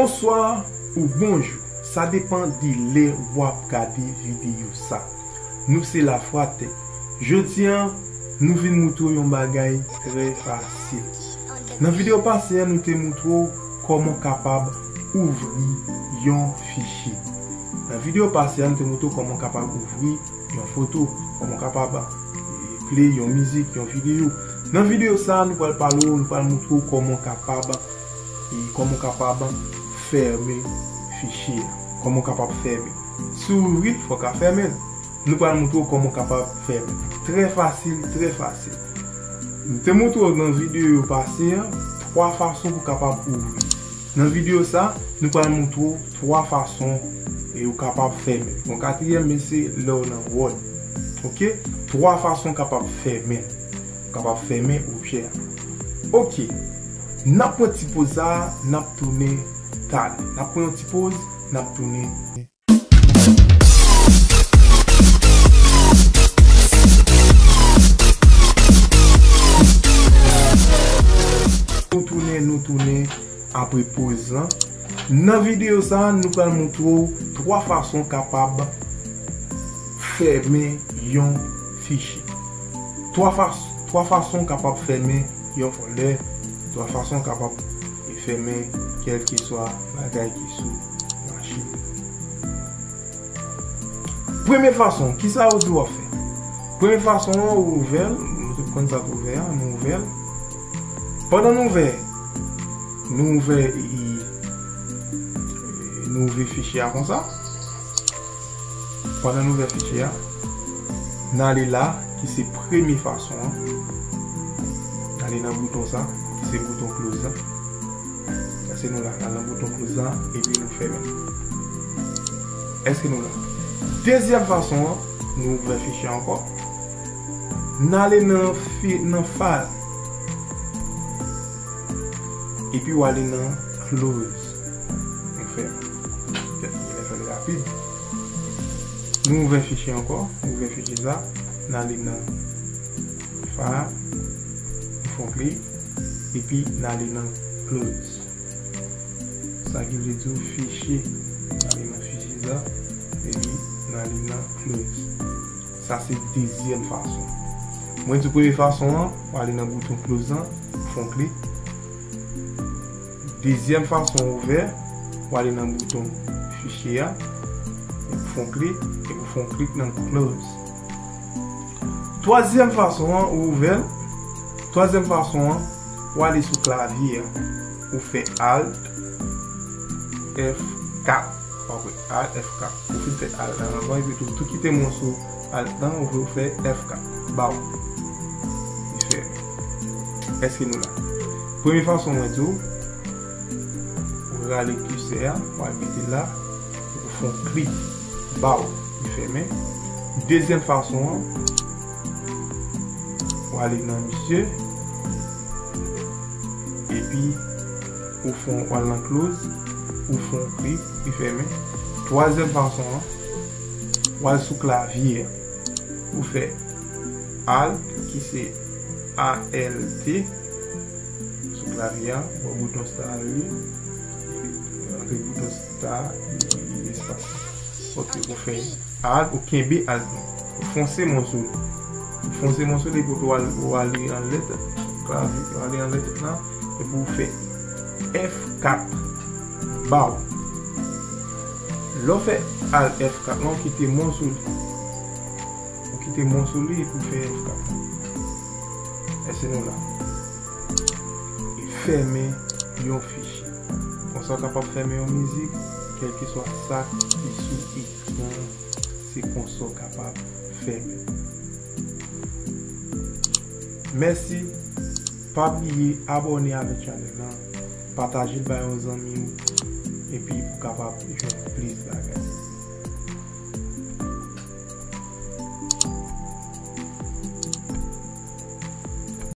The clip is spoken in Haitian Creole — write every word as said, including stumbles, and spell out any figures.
Bonswa ou bonjou, sa depann de lè w ap gade videyo sa. Nou se Lafwatè. Jodi a, nou vin moutre w yon bagay trè fasil. Nan videyo pase a, nou te moutre w kòman w kapab ouvri yon fichye. Nan videyo pase a, nou te moutre w kòman w kapab ouvri yon foto, kòman w kapab, eh, play yon mizik, yon videyo. Nan videyo sa a, nou pral pale w, nou pral moutre w kòman w kapab, eh, kòman w kapab fèmen fichye a, kòman w kapab fèmen. Si w ouvri l, fò w ka fèmen l. Nou pral moutre w kòman w kapab fèmen. Trè fasil, trè fasil. Nou te moutre w nan videyo pase a, twa fason pou w kapab ouvri. Nan videyo sa, nou pral moutre w twa fason e ou kapab fèmen. Bon, katriyèm, men se lè w nan wòd. Oke? Twa fason w kapab fèmen. Ou kapab fèmen objè a. Oke. N ap pran ti poz sa, n ap tounen talè. N ap pran yon ti poz, n ap tounen. Nou tounen, nou tounen apre poz lan. Nan videyo sa, nou pral moutre w twa fason w kapab fèmen yon fichye. Twa fas-, twa fason w kapab fèmen yon fòlè, twa fason w kapab fèmen kèlkeswa bagay ki sou machin. Premye fason, kisa yo di w ap fè? Premye fason an, ou ouvè l, nou tout konn sa k ouvè a, nou ouvè l. Pandan nou ouvè, nou ouvè, e, e, nou ouvè fichye a konsa. Pandan nou ouvè fichye a, n ale la, ki se premye fason an. N ale nan bouton sa, ki se bouton close la. Èske nou la? N al nan bouton close la, epi nou fèmen. Èske nou la? Dezyèm fason an, nou ouvè fichye a ankò. N ale nan fi-, nan file. Epi w ale nan close. Nou fèmen. Fèt, nou fè l rapid. Nou ouvè fichye ankò, nou ouvè fichye sa, n ale nan file, nou fè yon klik, epi n ale nan close. Sa ki vle di w fichye, n ale nan fichye sa, epi n ale nan close. Sa se dezyèm fason. Mwen di premye fason an, w ale nan bouton close an, ou fè yon klik. Dezyèm fason ouvè, w ale nan bouton fichye a, epi w fè yon klik, epi w fè yon klik nan close. Twazyèm fason an, ou ouvè l. Twazyèm fason an, w ale sou klavye a, ou fè Alt F kat. Ou fè Alt F kat. Ou fin fè Alt la anvan, epi tou, tou kite mòso Alt lan, ou fè F kat. Baw. Li fèmen. Èske nou la? Premye fason mwen di w, ou rale kisè a, ou al mete la, ou fè yon klik. Baw. Li fèmen. Dezyèm fason an, ou ale nan misye, epi ou fè yon, ou al nan close, ou fè yon klik, li fèmen. Twazyèm fason an, ou al sou klavye a, ou fè Alt, ki se A L T, sou klavye a, bò bouton sa a, wi, antre bouton sa a, espas. Ok, ou fè Alt, ou kenbe Alt lan. Ou fonse mòso l. Ou fonse mòso l epi ou al-, ou ale anlè tèt klavye, ou ale anlè tèt lan, epi ou fè F kat. Baw. Lè w fè Alt F kat lan, ou kite mòso l. Ou kite mòso l epi ou fè F kat. Èske nou la? E fèmen yon fichye. Konsa w kapab fèmen yon mizik, kèlkeswa sa ki sou ekran, se konsa w kapab fèmen. Mèsi. Pa bliye abòne avèk chanèl lan, pataje l bay yon zanmi w, epi pou kapab jwenn plis bagay.